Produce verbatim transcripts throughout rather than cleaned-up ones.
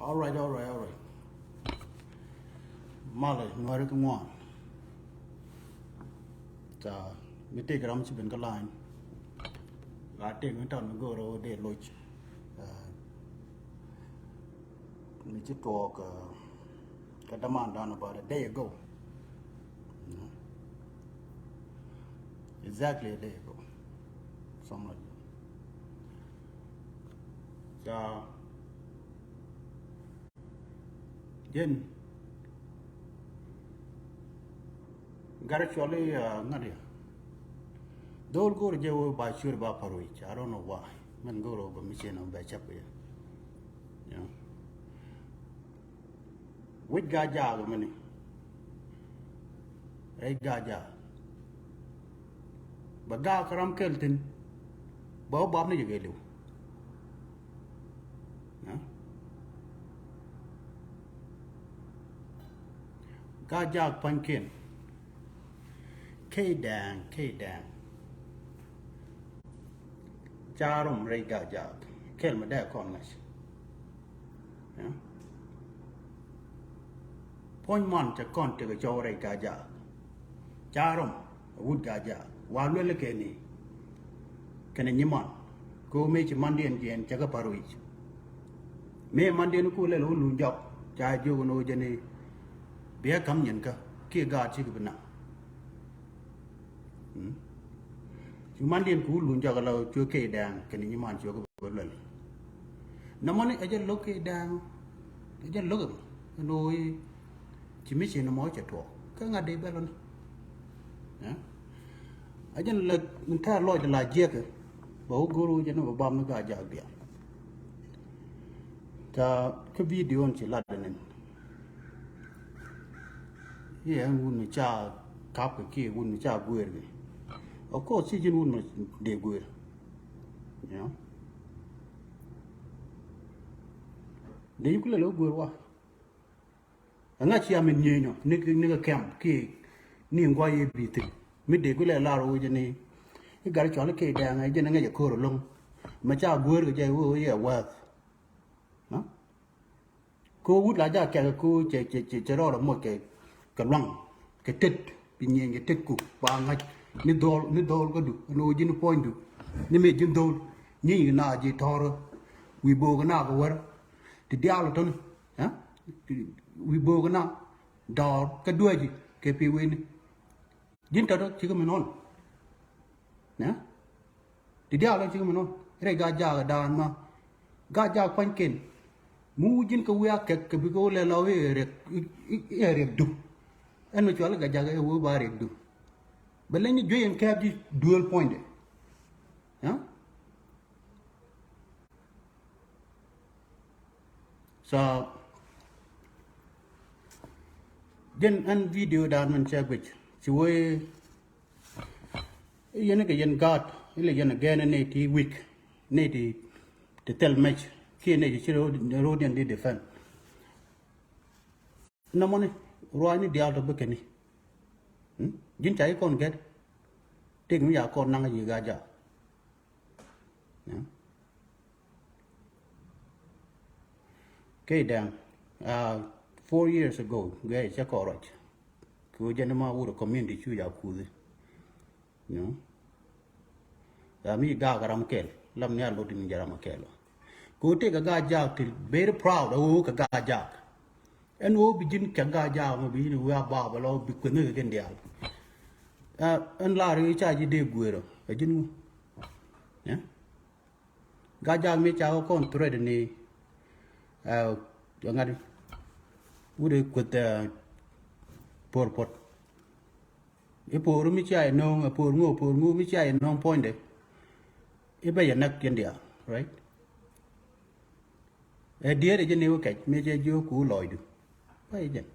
All right, all right, all right. Malɛ Nuäri kɛ ŋuan. Ca mi tëëk ram ci ben kä line. La tëëk mi tɔn mi go̱o̱r ɣöö dee loc. Mi ci tuɔɔk kä dämandan about a day ago. Exactly a day ago. Something like that. Ca jɛn gat cuɔli ŋa̱t ya. Dhol go̱o̱r jɛ wee ba cuer ba pa̱r wi̱c. I don't know why. Mɛn go̱o̱r wee ba mi cien wee ba cäp kɛ yɛ. Wi̱c Gaa-jaak mini. Rɛy Gaa-jaak. Bɛ gaak kä ram kɛl thi̱n. Bɛ wä bap ni jɛ kɛ li̱w. Gaa-jaak pa̱nykiɛn. Key Dɛŋ, Key Dɛŋ. Ca rom rɛy Gaa-jaak. Kɛl mi dee kɔn ŋa̱c. Puɔ̱ny man cɛ kɔn tekɛ cɔw rɛy Gaa-jaak. Ca rom a wut Gaa-jaak wa luel kɛ ni. Kɛnɛ nyiman kɛ ɣöö mëë ci mandiɛn jiɛn cɛ kɛ pa̱r wi̱c. Mëë mandiɛn ku lɛl wä luny jɔk ca jiök ni ɣöö jɛn i̱ biɛ ka̱m nyin kä kiɛ gaat cikɛ bi naŋ. Cu mandiɛn ku wä luny jɔk ala cuɛ Key Dɛŋ kɛnɛ nyiman cuɛ kɛ bi luel. Nɔmɔni ɛ jɛ lo̱k Key Dɛŋ ɛ jɛ lo̱k ɛn ɣöö i̱ ci mi ci nɔmɔ cɛ tuɔɔk kä ŋa̱t dee bɛl ɔni. Ɛ jɛn lɛ min tɛ̈r lɔcdɛ la jiɛkɛ bɛ wä go̱r wä jɛn bɛ bam ni Gaa-jaak diaal. Ca kä video in ci lat ɛnɛn. Iɛ ɛn wun mi ca kap kɛ kiɛ wun mi ca gueer kɛ. Of course ci ji̱n wun mi dee gueer. Dee ji̱ kulɛ lɛ wä gueer wa. Ɛŋa cia min nyieenyɔ ni kɛ kɛm kiɛ ni ŋuay i̱ bi thi̱n mi dee gulɛ lar wec ni i̱ gat cɔl i̱ Key Dɛŋ ɛ jɛn ŋäc ɛ ko̱r ɛlɔ̱ŋ. Mɛ ca gueer kɛ jɛ wee yɛ wääth. Ko wut la ja kɛk ko cɛ cɛ cɛ cɛ rɔɔdɛ moc kɛ kɛ luaŋ kɛ tet bi nyieny kɛ tet ku ba ŋa̱c ni dhɔl ni dhɔl kädu ni wec ji̱n puɔ̱nydu ni mëë ji̱n dhɔl nyieny kɛ na ji̱ tɔ̱rä wi̱i̱ bo̱o̱k kɛ na kɛ wär ti diaal tɔ̱ni. Wi̱i̱ bo̱o̱k na dɔɔr kä duäci kɛ pi̱i̱ weni. Ji̱n tɔ̱tɔ̱ cikɛ mi nɔn. Ti diaal ɔ cikɛ mi nɔn rɛy Gaa-jaak daan ma Gaa-jaak pa̱nykiɛn. Mi wä ji̱n kɛ wi̱i̱ a kɛk kɛ bikɛ wä lɛ la wä i̱ riɛk i̱ riɛk duk. Ɛn mi cual i̱ Gaa-jaak ɛ wä ba riɛk duk. Bɛ leny ni juey ɛn kɛɛp ji̱ duel puɔ̱nydɛ. So jɛn ɛn video dan min cɛ guic ci wee i̱ yɛn kɛ yɛn gaat ilɛ yɛn gɛn ni ti weak ni ti ti thil mɛc kiɛ ni ci ro̱diɛn di defend. Nɔmɔni ruaacni diaal tɔ bikɛni. Ji̱n ca i̱ kɔn gɛt tëk mi ya kɔn naŋ a yiëë Gaa-jaak. Key Dɛŋ four years ago gɛ cɛ kɔn ruac. Kɛ wä jɛn ma wut a community cu ya kuthi. Ya mi gaak ram kɛl lam ni a lot mi jɛ ram kɛl. Kɛ wä tëk a Gaa-jaak ti very proud a wä kɛ Gaa-jaak. Ɛn wä bi ji̱n kɛ Gaa-jaak mɔ bi ji̱n wä a baabä lɔ bi kueth ni kɛ kɛn diaal. Ɛn lar i̱ ca ji̱ dee gueerä ɛ ji̱n ŋu. Gaa-jaak mi ca kɔn threat ni ɛ ŋa̱t wut ɛ kueth ɛ por pot. I̱ po̱o̱r mi cia inööŋ ɛ po̱o̱r ŋo̱o̱ po̱o̱r ŋo̱o̱ mi cia inööŋ puɔ̱nydɛ. I̱ bɛ yɛ näk yɛn diaal right. Ɛ diet ɛ jɛ ni wä kɛc mi jɛ jiök ku lɔcdu. Bä yɛ jɛn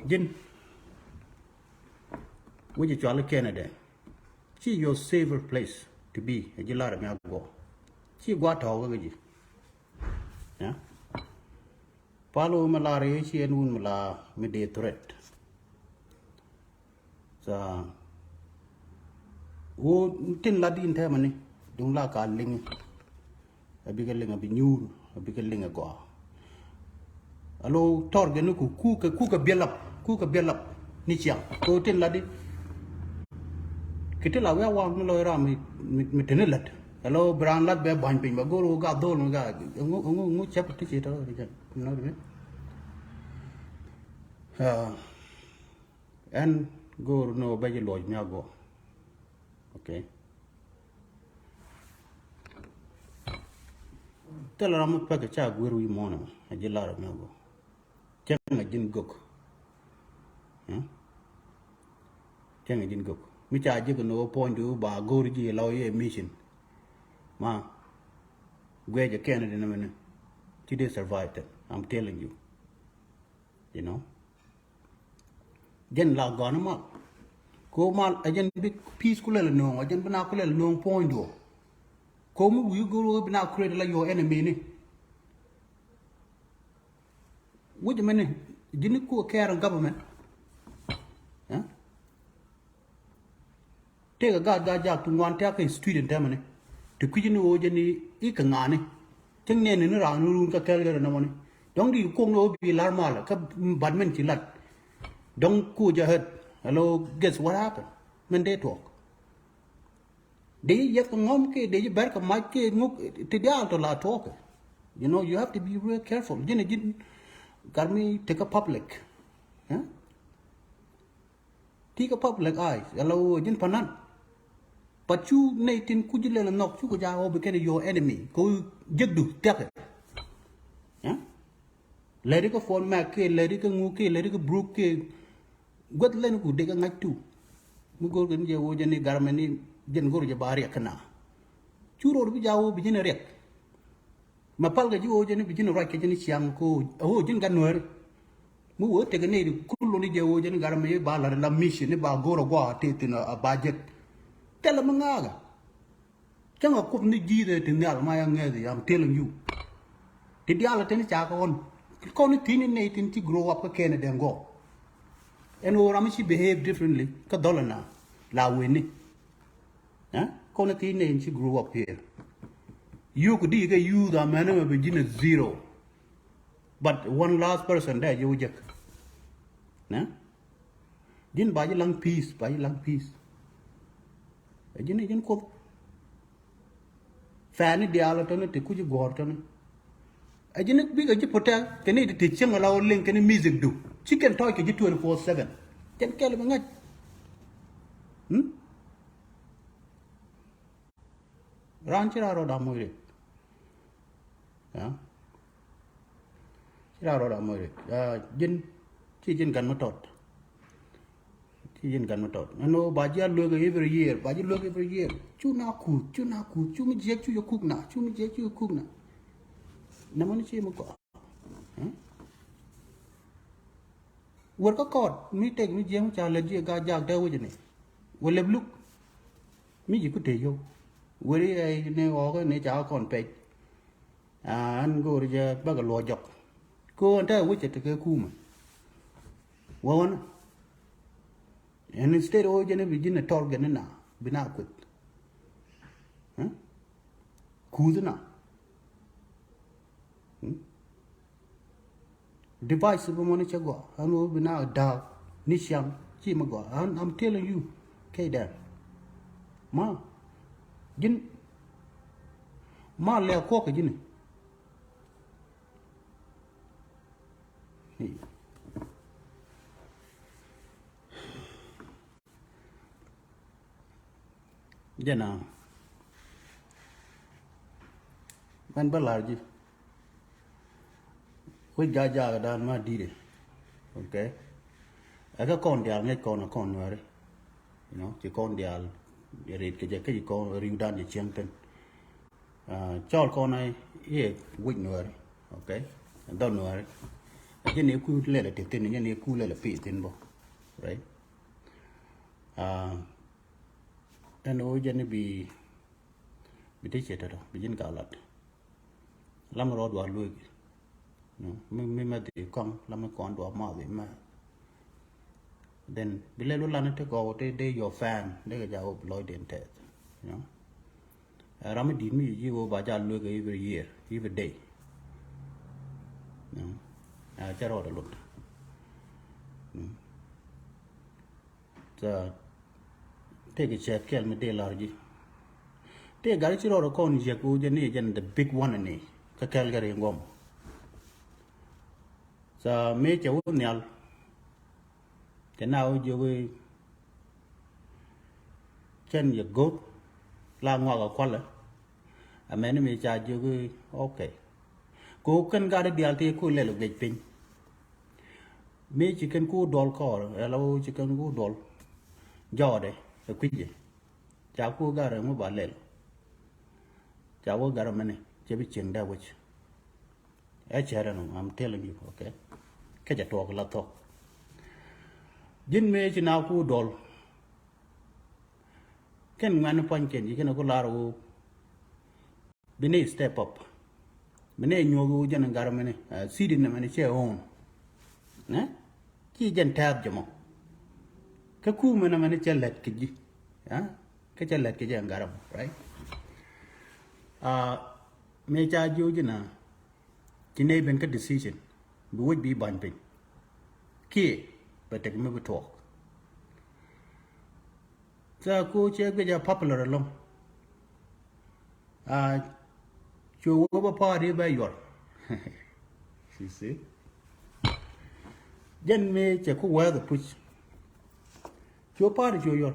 ji̱n wä jɛ cual Canada. Ci your safer place to be ɛ ji̱ lar ɛ mi a guɔ. Ci gua̱a̱ tɔ̱ɔ̱k kä ji̱. Pal wä mi lar i̱ ci ɛn wun mi la mi dee threat. Sa wä tin la din tɛmɛ ni duŋ la ka liŋ. a bikɛ liŋ a bi nyuur, a bikɛ liŋ a gɔaa. Alo tɔr gɛ ni ku ku kɛ ku kɛ biɛl lap, ku kɛ biɛl lap ni ciaŋ. Ko tin lat di. Ki ti la wia waŋ mi lɔy ram mi, mi, mi tini lat. Alo bi raan lat bɛ ba̱ny piny ba go̱r wä ga dhol mi ga ŋu, ŋu, ŋu cɛp ti ci tɔr ni jɛn. You know what I mean? Ah, ɛn go̱r ni wä bɛ ji luɔc mi a gɔaa. Okay. Thilɛ ram mi pek ca guir wi̱i̱ muɔ̱ɔ̱n ɛmɛ a ji̱ lar ɛmɛ a gɔaa. Cäŋ a ji̱n gök. Eh? Cäŋ a ji̱n gök. Mi ca ji̱ kɛ ni wä puɔ̱nydu ba go̱r ji̱ la wä yɛ mission. Ma guɛc a kɛn di ni mini. Ci dee survive tɛn. I'm telling you. You know. Jɛn la gɔn mal. Ko mal a jɛn bi peace ku lɛl no̱o̱ŋ, a jɛn bi na ku lɛl no̱o̱ŋ puɔ̱nydu. Ko mi wi̱i̱ go̱r wä bi na create la your enemy ni. Wi̱c mini ji̱n ku care government. Eh? Tëëkɛ gaat gaa jak ti ŋuan tɛ̈kä street in tɛmɛni. Ti kui̱c ni ɣöö jɛ ni i̱ kɛ ŋa̱a̱ni. Cäŋ nɛɛni ni raan ni run kä kɛl gɛrɛ nɔmɔni. Dɔ̱ŋ di kuɔŋ ni ɣöö bi la̱r malɛ kä bat min ci lat. Dɔ̱ŋ ku jɛ hɛt. Hello, guess what happened? Min dee tuɔɔk. Dee ji̱ yɛth kɛ ŋɔ̱m kiɛ dee ji̱ bɛr kɛ mac kiɛ ŋuk ti diaal tɔ la tuɔɔkɛ. You know, you have to be real careful. Ji̱n ji̱n gat mi tekɛ public. Eh? Ti kɛ public eyes, ala wä ji̱n panan. But cu nɛy tin ku ji̱ lɛl nhɔk cu kɛ ja wä bi kɛn your enemy. Kɛ wä jekdu thiakä. Eh? Lɛri kɛ phone mɛk kiɛ lɛri kɛ ŋu kiɛ lɛri kɛ bruk kiɛ guäth lɛn ku dek kɛ ŋa̱c tu. Mi go̱r kɛ ni jɛ wä jɛ ni garmɛ ni jɛn go̱r jɛ ba riɛk kɛ na. Cu ro̱r bi ja wä bi ji̱n riɛk. Ma pal kɛ ji̱ ɣöö jɛn i̱ bi ji̱n ruac kɛ ji̱n i̱ ciaŋ kɛ ɣöö ji̱n gat nuääri. Mi wee tekɛ nɛy ti kulun i̱ jɛ ɣöö jɛn i̱ gat mi i̱ ba la̱t i̱ la mission i̱ ba go̱o̱r a gua̱a̱ tëë thi̱n a ba jek. Thilɛ mi ŋa̱a̱kä. Cäŋ a kuoth ni ji̱th ɛ ti nhial ma ya ŋɛth i̱, I'm telling you. Ti diaal ɛ teni ca kɛ ɣɔn. Kɔn i̱ thi̱n i̱ nɛy tin ci grow up kä kɛn ɛ dɛŋ gɔɔ. Ɛn ɣöö ram i̱ ci behave differently kä dhɔl ɛ na la wen ni. Eh? Kɔn ki ne in ci grow up here. Yuk di ke youth a mɛn mɛ bi ji̱n a zero. But one last person dɛ ji̱ wä jek. Eh? Ji̱n ba ji̱ laŋ peace, ba ji̱ laŋ peace. Ɛ ji̱n, ɛ ji̱n kuoth. Fɛni diaal tɔni ti kuci guɔ̱ɔ̱r tɔni. Ɛ ji̱n bikɛ ji̱ protect kɛn i̱ ti ti cieŋ ala wä liŋ kɛn i̱ music du. Ci kɛn tɔc kɛ ji̱ twenty four seven. Kɛn kɛl bi ŋa̱c. Hmm? Raan ci raan rɔɔd a moc rik. Ya. Ci raan rɔɔd a moc rik. Ya, ji̱n, ci ji̱n gan mi tɔt. Ci ji̱n gan mi tɔt. Ɛn ɣöö ba ji̱ a luek every year, ba ji̱ luek every year. Cu na kuth, cu na kuth, cu mi jiɛk cu yɛ kuk na, cu mi jiɛk cu yɛ kuk na. Nɛ mɔni ci mi kɔa. Hmm? Wër kä kɔɔt mi tek mi jiɛm ca lät jiɛ gaa jaak dee wecä ni. Wä lep luk mi ji̱ ku te yio̱w. Wër i̱ ɛ ni ɣɔɔkä ni ca kɔn pɛc. An go̱o̱r jɛ bäkɛ luɔc jɔk. Köön te wecä tekɛ kumä. Wä wänä. And instead ɣöö jɛn i̱ bi ji̱n ɛ tɔr gɛn i̱ na bi na kueth. Huh? Kuuth i̱ na. Hmm? Device bi mɔni cɛ gɔaa ɛn ɣöö bi na da̱a̱k ni ciaŋ ci mi gɔaa. I'm, I'm telling you. Kɛ dɛn ma ji̱n ma lɛ kuɔk kɛ ji̱n i̱. Jɛn a mɛn bä lar ji̱. Wec jaak jaak dan ma di̱i̱dɛ. Okay. Ɛ kä kɔn diaal ŋäc kɔn ɛ kɔn nuääri. You know, ci kɔn diaal rit kɛ jɛ kä ci kɔn ri̱w dan ci cieŋ thin. Ah, cɔl kɔn a i̱ wec nuääri. Okay. Dhɔl nuääri. Ɛ jɛn i̱ ku lɛl ɛ ti thin, ɛ jɛn i̱ ku lɛl ɛ pi thin bä. Right. Ah, ɛn ɣöö jɛn i̱ bi, bi ti ciɛ tɔtɔ bi ji̱n ka lat. Lam rɔɔd wa lueek. Mi, mi mɛ dhi kɔŋ lam mi kɔn dua ma dhi mɛ. Then bi lɛl wä lan ti gɔw ti dee your fan dee kɛ ja wä bi lɔc den tɛth. You know. Ɛ ram mi di̱i̱t mi ci ji̱ ɣöö ba jal luek every year, every day. Ɛ cɛ rɔɔdɛ lot. Tëëkɛ cɛɛt kɛl mi dee la̱r ji̱. Tëë gat ci rɔɔdɛ kɔn jiäk ɣöö jɛ ni jɛn the big one ni kä kɛl kɛ ri ŋuɔm. Tha mëë cɛ wä nhial cɛ na wä jiök i̱ cɛn yɛ go̱o̱k la ŋuak a kualɛ. Amɛn mi ca jiök i̱ okay. Ko kɛn gat i̱ diaal tëë ku lɛl guic piny. Mëë ci kɛn ku duɔl kɔɔr ala wä ci kɛn ku duɔl jɔɔdɛ ɛ kui̱cɛ. Ca ku gat rɛ ŋu ba lɛl. Ca wä gat rɛ mɛni cɛ bi cieŋ dee wec. Ɛ cɛɛrɛ nɔ, I'm telling you, okay. Kɛ cɛ tuɔɔk la thɔk. Ji̱n mëë ci na ku dɔl. Kɛn ŋuɛ̈ni pua̱nykiɛn ji̱ kɛn ku lar wu. Bi ni step up. Bi ni nyuɔk wu jɛn gat mɛni, city ni mɛni cɛ own. Ci jɛn tɛɛp jɛ mɔ. Kä kumɛ ni mɛni cɛ lɛt kɛ ji̱. Kä cɛ lɛt kɛ jɛ gat mɔ, right? Mëë ca ji̱ wu ji̱ na. Ci nɛy ben kä decision bi wec bi ba̱ny piny. Kiɛ bɛ tek mi bi tuɔɔk. Tha ko cɛ guic a popular ɛlɔ̱ŋ. A cu wä bä party bɛ yuɔr. You see? Jɛn mi cɛ ku wɛɛth puc. Cu party cu yuɔr.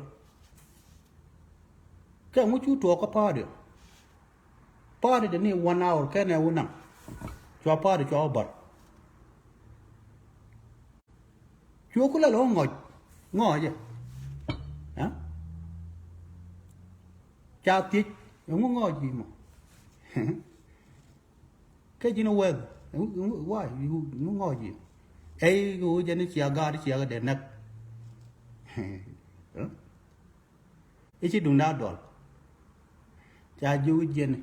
Kɛ ŋu cu tuɔɔk kä party. Party de ni one hour kɛnɛ wä naŋ. Cua party cua wä bar. Cua ku lɛl wä ŋɔc ŋɔcɛ. Ca thiec ɛŋu ŋɔc yi mɔ. Kä ji̱n wɛth why ŋu ŋɔc yi. Ɛy kɛ wä jɛn cia gaat cia kɛ dee näk. I̱ ci duŋda duɔl. Ca ji̱ wi̱c jiɛn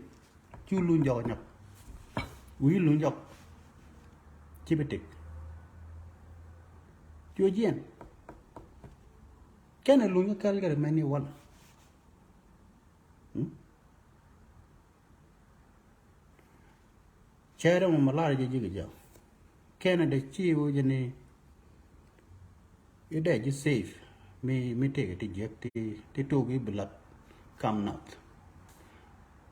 cu luny jɔk nyɔk. Wi̱c luny jɔk ci bi tik. Cu jiɛn kɛn luny kɛl kɛ mɛn ni wal. Cɛ dee mɔ mi lar jɛ ji̱ kɛ jɛ. Kɛn dee ci wä jɛ ni i̱ dee ji̱ safe mi mi tëëkɛ ti jiäk ti ti tok i̱ bi lat kam nath.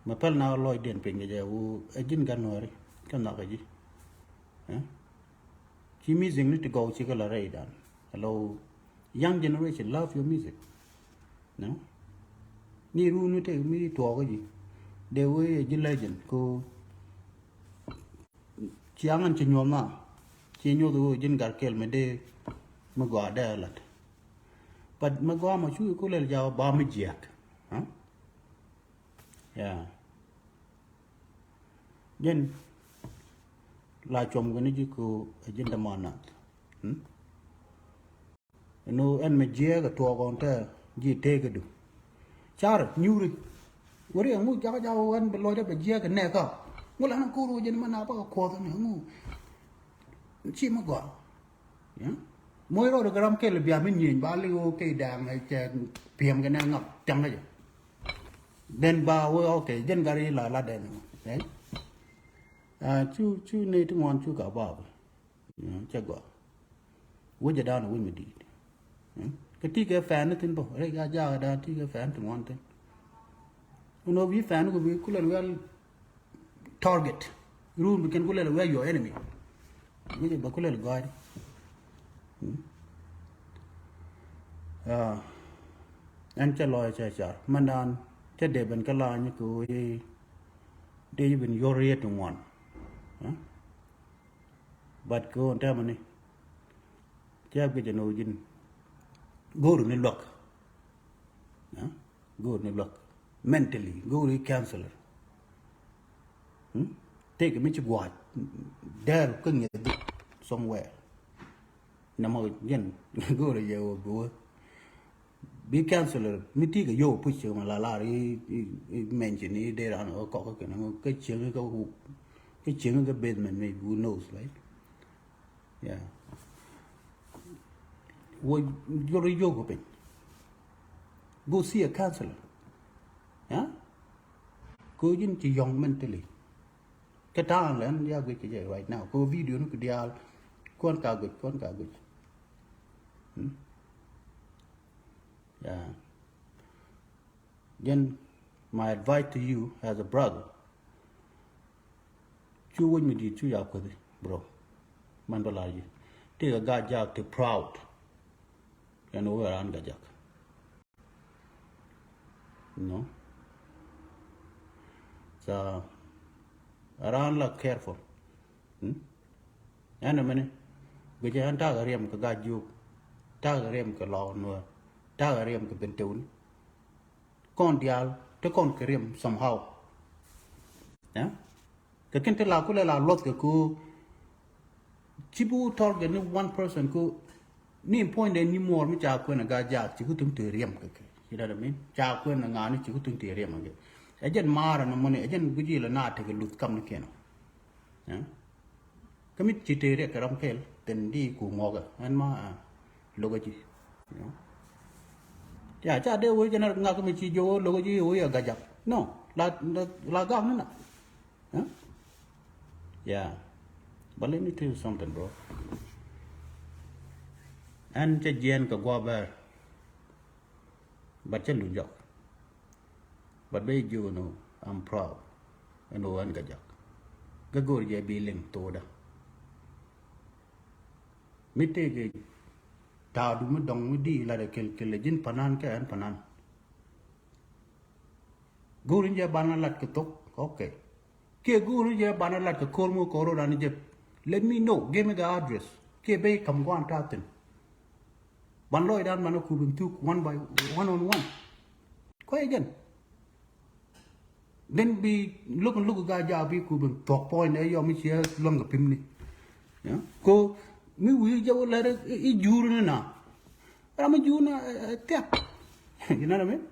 Mi päl na lɔcdiɛn piny kɛ jɛ wu ɛ ji̱n gat nuääri kä nhɔkɛ ji̱. Ci music ni ti gɔw ci kä la rɛydan. Hello, young generation, love your music. Ni run mi tek mi tuɔɔk ji̱ dee wee ji̱ legend ko. Ciaŋ ɛn ci nyuɔth na ci nyuɔth wee ji̱n gat kɛl mi dee mi gɔaa dee lat. But mi gɔaa mɔ cu iku lɛl jaw ba mi jiɛk. Yeah. Jɛn la cuɔm kɛn ji̱ ko ji̱n däman nath. Ɛn ɣöö ɛn mɛ jiɛɛk ɛ tuɔɔk ɣɔn tɛ ji̱ tëëkädu. Car nyuuri weri ɛŋu jakä jakä ɣän bi lɔcdä bɛ jiɛɛk ɛ nɛɛkä. Ŋu lan ɛ ko̱r ɣöö jɛn mɛ na bäkɛ kuɔth ɛn ɛŋu. Ci mi gɔaa. Moc rɔɔdɛ kɛ ram kɛl bia mi nyieny ba liŋ ɣöö kɛ da̱a̱ŋ ɛ cɛ piɛm kɛ nɛ ŋak tiɛŋ kä jɛ. Then ba wee okay jɛn gat ri la la dɛn. Cu cu nɛy ti ŋuan cu ka bap. Cɛ gɔaa. Wec jɛ da̱a̱n wec mi di̱i̱t. Kä ti kɛ fɛn ni thi̱n bä rɛy ka jakä da̱a̱n ti kɛ fɛn ti ŋuan thi̱n. Ɛn ɣöö bi fɛn ni ku bi kulɛl wial target. Run bi kɛn kulɛl wial your enemy. Wec jɛ bä kulɛl gɔa̱a̱r. Ɛn cɛ lɔɔc cɛ car mɛndan cɛ dee ben kä la̱a̱ny kɛ ɣöö dee ji̱ ben yuɔr riet ti ŋuan. But kɛ ɣöö ɛn tɛmɛ ni cɛ guic ɛn ɣöö ji̱n go̱o̱r ni luäk. Go̱o̱r ni luäk mentally go̱o̱r i̱ counselor. Tëëkɛ mi ci gua̱a̱c dɛɛr kä ŋi̱eth somewhere. Nɛmɔ jɛn go̱o̱r ɛ yɛ ɣöö bi wä bi counselor mi ti kɛ yio̱w puc cieŋ ma la lar i̱ mention i̱ dee ran ɣä kɔk kä kɛn kä cieŋ kä wuk kä cieŋ kä basement maybe who knows, right? Yeah. Wä jor i̱ yio̱w kä piny. Go see a counselor. Yeah. Kɛ ɣöö ji̱n ci yɔ̱ŋ mentally. Kɛ ta̱a̱ŋ lɛn ya guic kɛ jɛ right now. Kɛ ɣöö video ni kɛ diaal. Kuɔn ka guic, kuɔn ka guic. Hmm? Yeah. Jɛn, my advice to you as a brother. Cu wec mi di̱i̱t cu ya kuethi, bro. Man bä lar ji̱. Tëëkɛ Gaa-jaak ti proud. Ɛn wä raan Gaa-jaak. No. So, raan la careful. Hmm? Ɛn ɛmɛni, guicɛ ɛn ta̱a̱ kɛ riɛm kɛ Gaa-jiök, ta̱a̱ kɛ riɛm kɛ Lɔɔk Nuäär, ta̱a̱ kɛ riɛm kɛ Bentewni. Kɔn diaal te kɔn kɛ riɛm somehow. Yeah? Kɛ kin te la kulɛ la luɔth kɛ kɛ ɣöö ci bi wä tɔr kɛ ni one person kɛ ɣöö ni puɔ̱nydɛ ni muɔɔr mi ca kuɛn ɛ Gaa-jaak ci ku thuŋ te riɛm kɛ kɛ. You know what I mean? Ca kuɛn ɛ ŋa̱a̱ni ci ku thuŋ te riɛm kɛ kɛ. Ɛ jɛn maarä ni mɔni, ɛ jɛn guic ilɛ na tekɛ luth kamnikiɛn ɔ. Yeah? Kä mi ci tëë riɛk kɛ ram kɛl, then di ku ŋuɔkɛ. Ɛn ma, ah, lokä ji̱. You know? Ya, ca dee wee jɛn ŋak mi ci jiök lokä ji̱ wee a Gaa-jaak. No, la, la, la gak ni na. Huh? Yeah. But let me tell you something, bro. Ɛn cɛ jiɛɛn kɛ guɔ bɛɛr. But cɛ luny jɔk. But ben jiök ɛn ɣöö I'm proud ɛn ɣöö ɣän Gaa-jaak. Kä go̱o̱r jɛ bi liŋ thokdä. Mi tëëkɛ ta̱a̱du mi dɔ̱ŋ mi di̱i̱t lat ɛ kɛl kɛl ɛ ji̱n panan kä ɣän panan. Go̱o̱r in jɛ banɛ lat kɛ thok, okay. Kiɛ go̱o̱r in jɛ banɛ lat kɛ ko̱r mi ko̱r rɔ dan jɛ. Let me know, give me the address. Kiɛ ben kam guan ta̱a̱ thi̱n. Ban lɔcdan banɛ kup in thuk one by one on one. Kuay jɛn. Then bi lo̱k in lo̱k Gaa-jaak bi kup in thuɔ̱k puɔ̱ny dee yɔm i̱ ciɛ luäŋ kɛ pimni. Yeah? Ko mi wi̱i̱ jɛ wä lɛr i̱ jur ni na. Ram i̱ jur na, eh, eh, thiak. You know what I mean?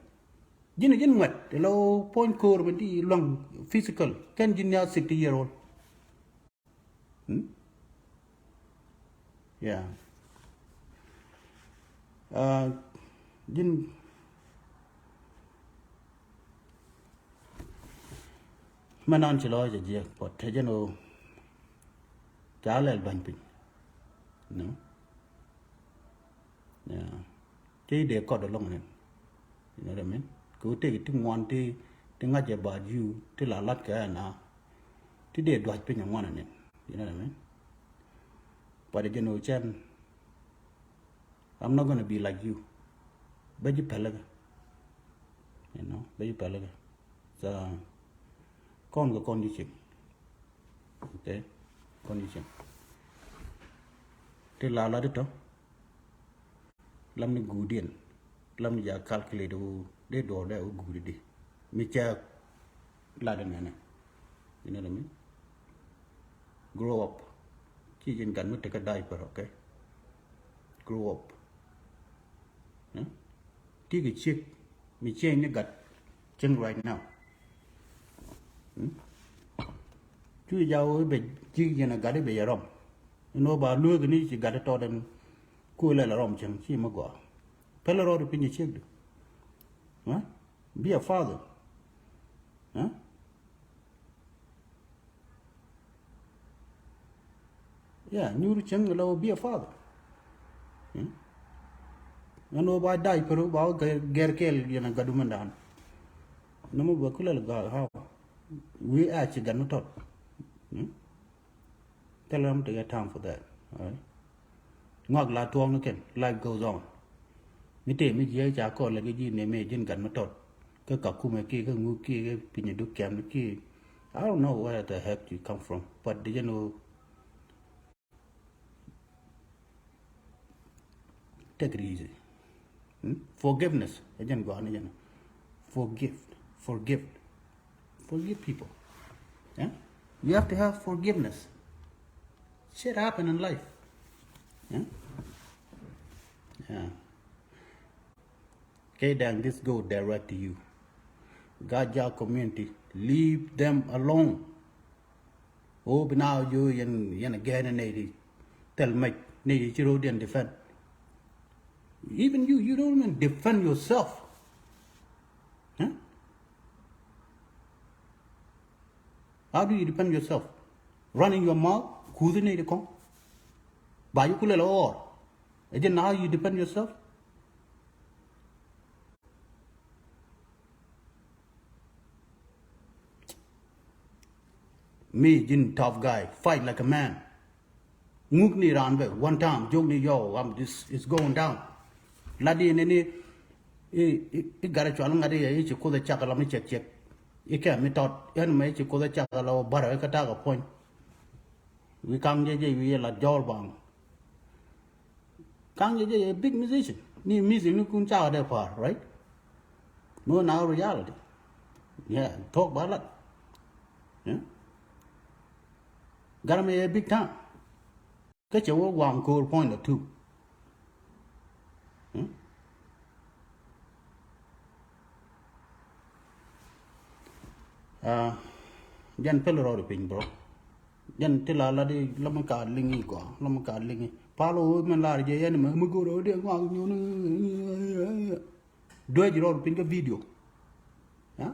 Ji̱n ji̱n ŋuɛt ɛ lɔ puɔ̱ny ko̱o̱r mi di luäŋ physical. Kɛn ji̱n ni a sixty year old. Hmm? Yeah. Uh, ji̱n mɛ nan ci lɔc a jiɛk puɔt te jɛn ɣöö ca lɛl ba̱ny piny. No? Yeah. Ti dee kɔt ɛlɔŋ nɛn. You know what I mean? Kɛ ɣöö tëëkɛ ti ŋuan ti, ti ŋa̱c ɛ ba̱a̱t you ti la la̱t kɛ ɛn a ti dee dua̱c piny ɛ ŋuan ɛ nɛn. You know what I mean? But ɛ jɛn ɣöö cɛn, I'm not gonna be like you. Bä ji̱ pälikä. You know, bä ji̱ pälikä. So kɔn kɛ kɔn ji̱ cieŋ. Okay. Kɔn ji̱ cieŋ. Ti la lat itɔ. Lam ni guudiɛn. Lam ni ja calculate wu dee duɔɔr dee wu guudi di. Mi cɛ lat in nɛnɛ. You know what I mean? Grow up. Ci ji̱n gat mi tekɛ diaper, okay? Grow up. Eh? Ti kɛ ciek mi ciek ni gat cieŋ right now. Hmm? Cu jaw i̱ bɛ ji̱ yɛn a gat i̱ bɛ yɛ rɔm. Inɔ ba lueek ni ci gat i̱ tɔt ɛn ku ilɛ la rɔm cieŋ ci mi gɔaa. Pɛlɛ rɔɔd i̱ piny i̱ ciek du. Eh? Be a father. Eh? Yeah, nyuur cieŋ la wä be a father. Hmm? Ɛn wä ba diaper wä ba wä gɛr kɛɛl yɛn a gat wä mɛn dan. Nɔmɔ bɛ kulɛl gat how? Wi̱i̱ a ci gat mi tɔt. Hmm? Tell them to get time for that. All right? Ŋɔak la tuɔɔk ni kɛn, life goes on. Mi tëë mi jiɛ ca kɔn lɛ kɛ ji̱ nɛmɛ ji̱n gat mi tɔt. Kä Kakumɛ kiɛ kä ŋuk kiɛ kä Pinyɛ Duk kɛm kiɛ. I don't know where the heck you come from, but did you know? Take it easy. Hmm? Forgiveness. Ɛ jɛn gɔaa ni jɛn. Forgive. Forgive. Forgive people. Yeah? You have to have forgiveness. Shit happen in life. Yeah? Yeah. Okay, then this go direct to you. Gaa-jaak community, leave them alone. O bi na jo yɛn, yɛn a gɛn nɛy di thil mec, nɛy di ci ro̱o̱diɛn defend. Even you, you don't even defend yourself. Huh? How do you defend yourself? Running your mouth, kuthi ni di kong. Ba yu kulel or. Is it how you defend yourself? Me, Jin, tough guy, fight like a man. Ŋuk ni ran bɛ, one time, jok ni yo, I'm this is going down. Ladi ni ni, i, i, i gara cual ŋadi ya, i ci kuth a cak la mi cek cek. I kɛ mi tot, yan ma i ci kuth a cak la bara, i ka tak a puɔny. Wi kaŋ jɛ jɛ, wi la jɔl baŋ. Kaŋ jɛ jɛ, a big musician. Ni music ni kun cak a dɛ par, right? No, now reality. Yeah, talk about that. Yeah. Gara mi a big time. Kä cɛ wä waŋ ko̱o̱r puɔ̱ny la tu. Hmm? Ah, jɛn pɛl rɔɔd piny, bro. Jɛn ti la la di la mi ka liŋi gɔaa, la mi ka liŋi. Pal wä mɛn lar jɛ yɛn mɛ mi go̱o̱r wä di ŋɔak nyun. Duec rɔɔd piny kä video. Ya?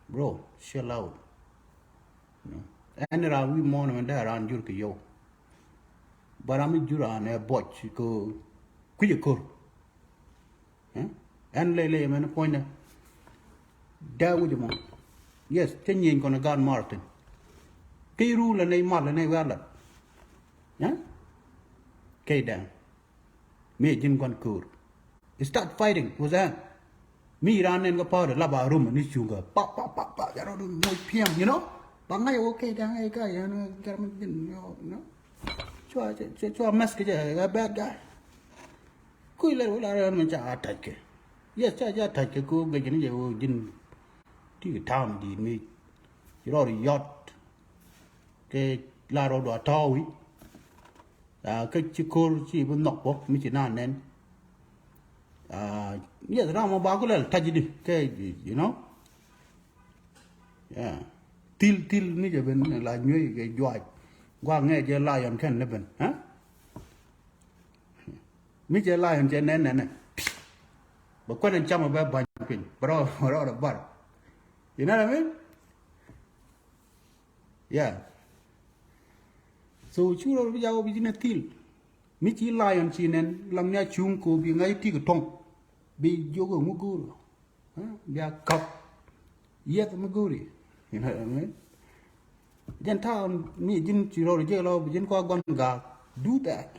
Bro, chill out. Ɛn raa wi̱i̱ muɔ̱ɔ̱n mɛn dee raan jur kɛ yio̱w. Ba ram mi jur an ɛ buɔc kɛ kui̱c ɛ ko̱r. Ɛn ley ley mɛn puɔ̱nydɛ. Dee wi̱c mɔ. Yes, cä nyieny kɔn ɛ gaat Martin. Kä i̱ ruul ɛ nɛy mal ɛ nɛy wiaa lat. Key dɛŋ. Mi ji̱n gua̱n köör. He start fighting with her. Mi ran nɛn kä power lap a rum ni cuŋ kä. Pa, pa, pa, pa, ya rɔ du moc piɛm, you know? Ba ŋa̱c a wä key dɛŋ ɛ ka yɛn ɛ gɛr mi ji̱n, you know? Cua, cua, cua mess kɛ jɛ, a bad guy. Kui̱ lɛr wä la rɛn mi ca a tac kɛ. Yes, ca, ca tac kɛ ko gɛ ji̱n jɛ wä ji̱n. Ti kɛ town di̱i̱t mi. Ci rɔ ri yɔt. Kɛ la rɔ dua tɔ̱ wi̱i̱. Ah, kä ci ko̱r ci bi nhɔk bä mi ci naan nɛn. Ah, yes, ram mɔ ba ku lɛl ta̱c di kɛ, you know. Yeah. Thil, thil ni jɛ ben la nyuey kɛ juac. Gua ŋɛ jɛ lion kɛn ni ben, ha? Mi jɛ lion jɛ nɛn nɛn nɛ. Bɛ kuɛn in camɛ bɛ ba̱ny piny. Bɛ rɔ, bɛ rɔ, bɛ bar. You know what I mean? Yeah. So cu rɔ bi jak wä bi ji̱n a thil. Mi ci lion ci nɛn lam ni a cuŋ ko bi ŋa̱c tik tɔŋ. Bi jiök a ŋu go̱o̱r. Bi a kap. Yieth mi go̱o̱ri. You know what I mean? Jɛn ta̱a̱ mi ji̱n ci rɔ jek lɔ bi ji̱n kɔ gua̱n gaak. Do that.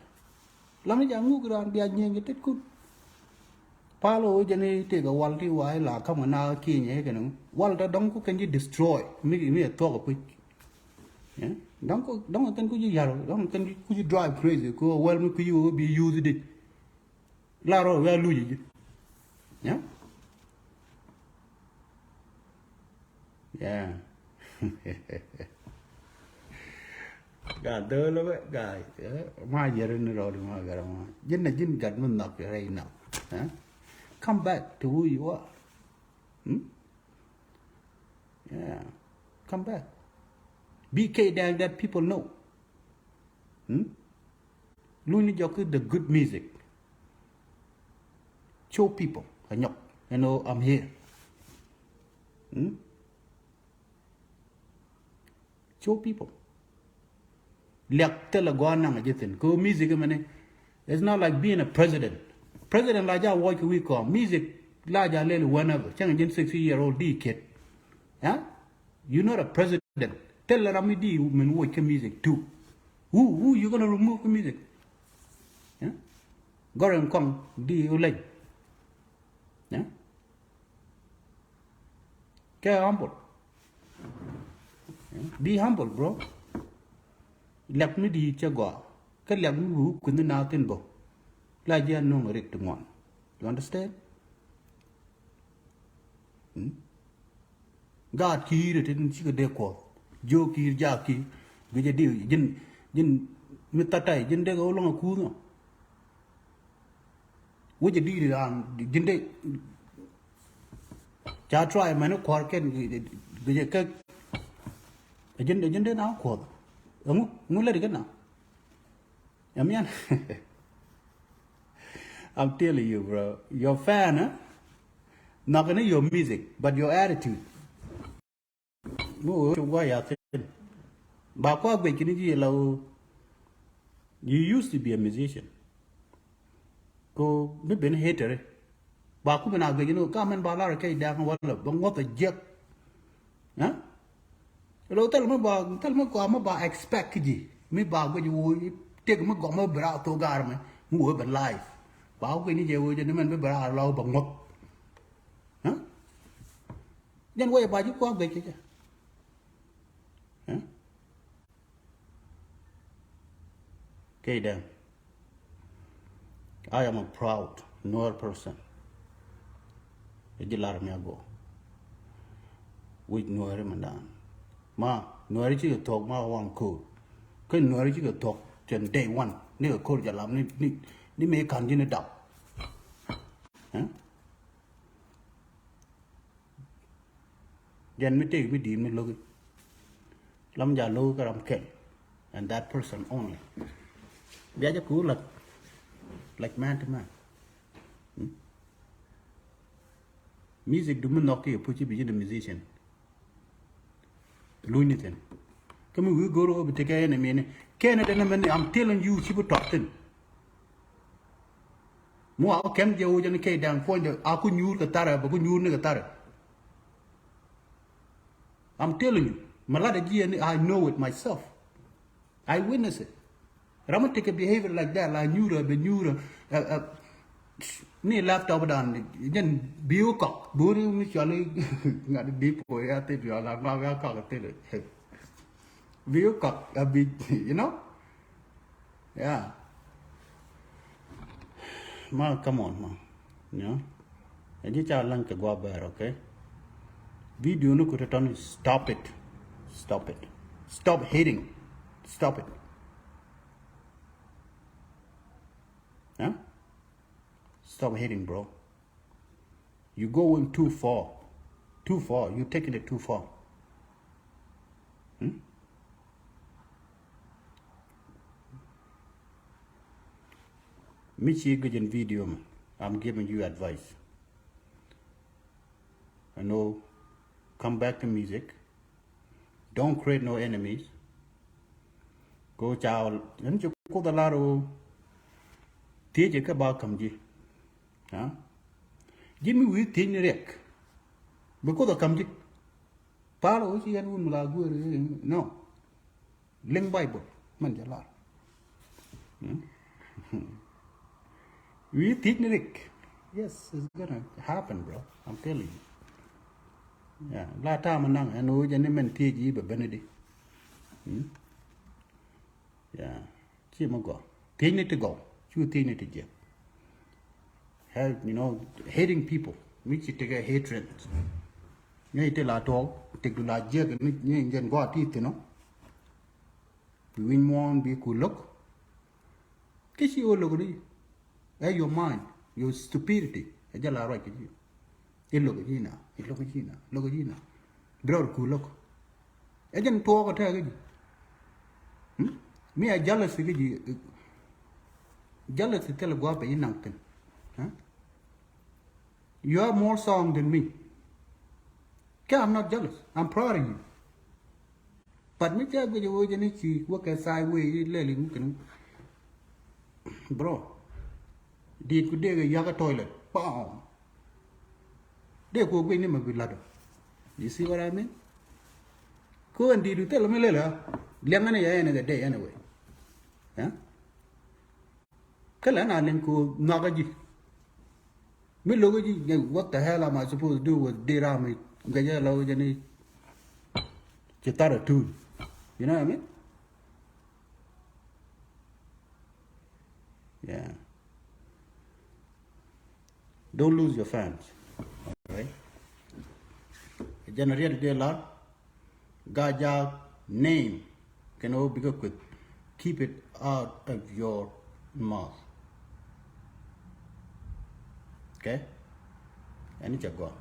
Lam ni ja ŋuk raan bia nyieny kɛ tetkun. Pal ɣöö jɛn i̱ tëëk ɛ wal ti wa̱a̱ ila ka̱m kɛ na kinyɛ kɛn wal tɔ dɔ̱ŋ ku kɛn ji̱ destroy mi mi ɛ thuɔk ɛ puc. Dɔ̱ŋ ku dɔ̱ŋ kɛn ku ji̱ yar dɔ̱ŋ kɛn ku ji̱ drive crazy ku wäl mi ku ji̱ ɣöö bi youth di. La rɔ wia luc ji̱. Yeah. Yeah. Gaa döölä bä gaa, eh, ma yɛri ni rɔɔdi ma gara ma. Ji̱n na ji̱n gat mi nhɔk rɛy nhɔk. Eh? Come back to who you are. Hmm? Yeah. Come back. Be K Dang that people know. Hmm? Luny ni jɔk the good music. Show people. A nyɔk. You know, I'm here. Hmm? Show people. Liak thilɛ gua̱a̱r naŋ a ji̱ thi̱n. Kɛ ɣöö music mɛni, it's not like being a president. President la ja wuɔc kɛ wi̱i̱ kɔam. Music la ja lɛl whenever. Cäŋ ji̱n sixty year old di kid. Yeah? You're not a president. Thilɛ ram mi di min wuɔc kɛ music too. Who, who you gonna remove kɛ music? Yeah? Gɔrɛn kɔŋ di wuleny. Yeah? Kɛ humble. Be humble, bro. Liak mi di cɛ gɔaa. Kä liak mi wuu kui̱n ni na thin bä. La ji̱ a nuŋ rik ti ŋuan. You understand? Hmm? Gaat ki̱i̱r ti ni cikɛ dee kuɔth. Jiök ki̱i̱r jaak ki̱i̱r. Bi jɛ di ji̱n, ji̱n mi thatay ji̱n dee kɛ wä lɔŋ a kuuth nɔ. Wec a di̱i̱t raan ji̱n dee. Ca try mɛn kuɔr kɛn gecɛ kɛ. Ji̱n dee, ji̱n dee na kuɔth. Ɛŋu, ŋu lät kɛ na. Ɛmian. I'm telling you, bro. Your fan, eh? Nhɔk ni your music, but your attitude. Mi wee wee gua ya thin. Ba kua guic kini ji la wee. You used to be a musician. Ko mi ben hater. Ba ku ben a guic ni ka men ba lar kɛ dang wala ba ŋuɔth a jiɛk. Ha? Lo thil mi ba, thil mi kua mi ba expect ki ji. Mi ba guic wo tek mi gɔm mi bra to gar mi. Mi wo ben live. Ba guic ni jɛ wo jɛ ni men bi bra la ba ŋuɔth. Ha? Jɛn wee ba ji̱ kua guic kɛ jɛ. Ɛ? Kɛ dɛm. I am a proud Nuer person. Ɛ ji̱ lar mi a go. Wi̱c Nuɛri mi dan. Ma Nuɛri cikɛ thuɔk ma wan ko̱r. Kä Nuɛri cikɛ thuɔk cɛn day one. Ni kɛ ko̱r jɛ lam ni, ni, ni mi kan ji̱ ni dap. Ɛ? Jɛn mi tëk mi di̱i̱t mi lo̱ki. Lam ja lo̱ki kä ram kɛl. And that person only. Bia jɛ kuur like, like man to man. Hmm? Music du mi nhɔk ki puc ci bi jin a musician. Luny ni thin. Kä mi wi̱i̱ go̱r ɣöö bi tekɛ enemy ni. Kɛn ɛ dɛn ɛmɛn ni, I'm telling you, ci bi tɔt thin. Mi wa kɛm jɛ wä jɛ ni kɛ da̱ŋ puɔ̱nydɛ a ku nyuur kɛ tharɛ, bɛ ku nyuur ni kɛ tharɛ. I'm telling you, mi lat a jiɛ ni, I know it myself. I witness it. Ram mi tekɛ behavior like that, la nyuurä, bɛ nyuurä, ɛ, ɛ, ni laptop dan, jɛn biu kɔk, buri mi cɔli, ŋa̱t di po ya thil yɔ la ŋa̱t ya kɔk thil. Biu kɔk, a bi, you know? Yeah. Ma, come on, ma. You know? Ɛ ji̱ ca laŋ kɛ gua bɛr, okay? Video ni ku tɔtɔn, stop it. Stop it. Stop hating. Stop it. Huh? Stop hating, bro. You going too far. Too far. You taking it too far. Hmm? Mi ci gujin video mi. I'm giving you advice. I know, come back to music. Don't create no enemies. Ko ca, ɛn ci Kuoth a lar ɣöö thiecɛ kä ba ka̱m ji̱. Ha? Ji̱ mi wi̱i̱ thiec ni riɛk. Bi Kuoth a ka̱m ji̱. Pal ɣöö ci yɛn wun mi la guer, no. Liŋ Bible mɛn jɛ lar. Hmm? Wi̱i̱ thiec ni riɛk. Yes, it's gonna happen, bro. I'm telling you. Yeah, la ta̱a̱ mi naŋ ɛn ɣöö jɛ ni mɛn thiec i̱ bɛ ben i̱di. Hmm? Yeah. Ci mi gɔaa. Thiec ni ti gɔw. Cu thiec ni ti jiɛk. Help, you know, hating people. Mi ci tekɛ hatred. Nyɛ ti la tuɔk, tek du la jiɛk ni, ni jɛn gɔaa ti thin ɔ. Bi wi̱ny muɔ̱ɔ̱n bi ku lo̱k. Kä ci ɣöö lo̱k ni. Ɛ your mind, your stupidity. Ɛ jɛ la ruac kɛ ji̱. I̱ lo̱k ji̱ na, i̱ lo̱k ji̱ na, lo̱k ji̱ na. Bi rɔɔd ku lo̱k. Ɛ jɛn tuɔɔk ɛ tɛk kä ji̱. Hmm? Mi a jealousy kä ji̱. Jealousy thilɛ gua̱a̱p ɛ ji̱ naŋ thi̱n. Huh? You have more song than me. Kä I'm not jealous. I'm proud of you. But mi cɛ guic ɛ wee jɛ ni ci wä kɛ sideways i̱ lɛl i̱ ŋukin. Bro. Di̱i̱t ku dee kɛ yak ɛ toilet. Bam. Dee ku guic ni mɛ bi lat ɔ. You see what I mean? Ko ɛn di̱i̱t ku thil mi lɛl ɛ. Liɛŋ ɛn ɛ yɛ ɛn ɛ kɛ dee anyway. Huh? Kä lɛ na liŋ ku nhɔkä ji̱. Mi lo̱k ji̱, what the hell am I supposed to do with dee ram mi gɛcä la wä jɛ ni ci thar a tuun. You know what I mean? Yeah. Don't lose your fans. All right. Jɛn a riɛt dee lar. Gaa jaak name kɛn ɣöö bikɛ kueth. Keep it out of your mouth. Okay? Ɛn cɛ gɔaa.